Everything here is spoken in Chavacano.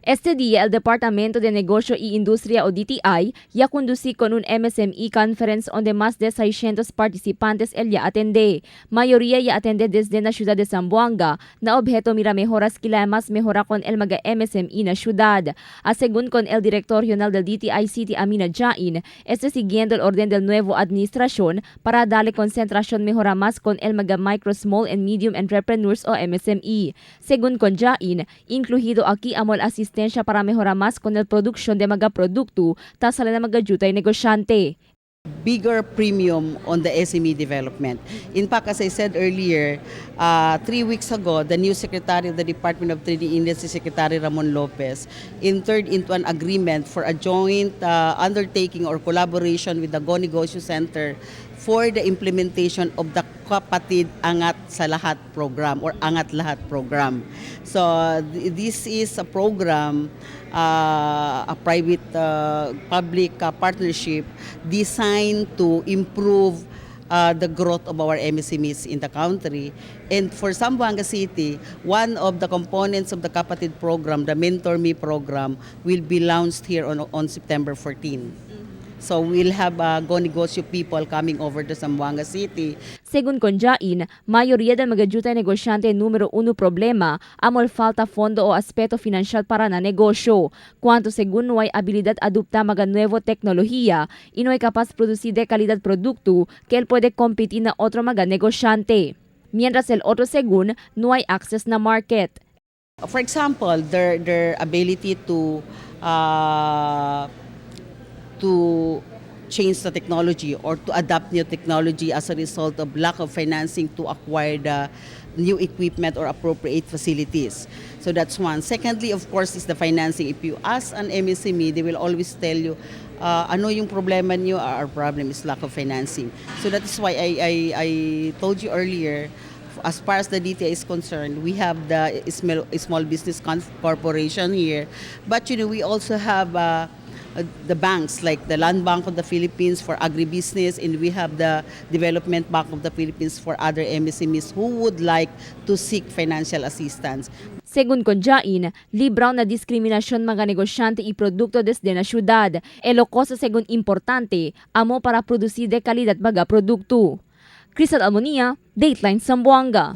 Este día, el Departamento de Negocio y Industria o DTI ya conducí con un MSME conference donde más de 600 participantes el ya atende. Mayoría ya atende desde la ciudad de Zamboanga, na objeto mira mejoras kila más mejora con el mga MSME na ciudad. A según con el director regional del DTI City Amina Jain, este siguiendo el orden del nuevo administración para darle concentración mejora más con el mga micro, small and medium entrepreneurs o MSME. Según con Jain, incluido aquí amol asistencia para mejorar más con el producción de mga produkto, tasala na mga jutay negosyante. Bigger premium on the SME development. In fact, as I said earlier, 3 weeks ago, the new Secretary of the Department of Trade and Industry, Secretary Ramon Lopez, entered into an agreement for a joint undertaking or collaboration with the Go Negosyo Center for the implementation of the Kapatid Angat sa Lahat program or Angat Lahat program. So this is a program, a private public partnership designed to improve the growth of our MSMEs in the country. And for Zamboanga City, one of the components of the Kapatid program, the Mentor Me program, will be launched here on September 14. So we'll have Go Negosyo people coming over to Zamboanga City. Según con Jain, mayoría del mga jutay negosyante número uno problema amol falta fondo o aspeto financial para na negosyo. Cuanto según no hay habilidad adopta mga nuevo tecnología y no hay capaz producir de calidad producto que él puede competir na otro mga negosyante. Mientras el otro según no hay access na market. For example, their ability to change the technology or to adapt new technology as a result of lack of financing to acquire the new equipment or appropriate facilities. So that's one. Secondly, of course, is the financing. If you ask an MSME, they will always tell you, "Ano yung problema niyo?" "Our problem is lack of financing." So that is why I told you earlier, as far as the DTI is concerned, we have the Small Business Corporation here. But we also have the banks like the Land Bank of the Philippines for agribusiness, and we have the Development Bank of the Philippines for other MSMEs who would like to seek financial assistance. Según con Jain, libraw na diskriminasyon mga negosyante y produkto desde na syudad. E lo cosa según importante, amo para producir de calidad mga produkto. Crystal Almonia, Dateline Zamboanga.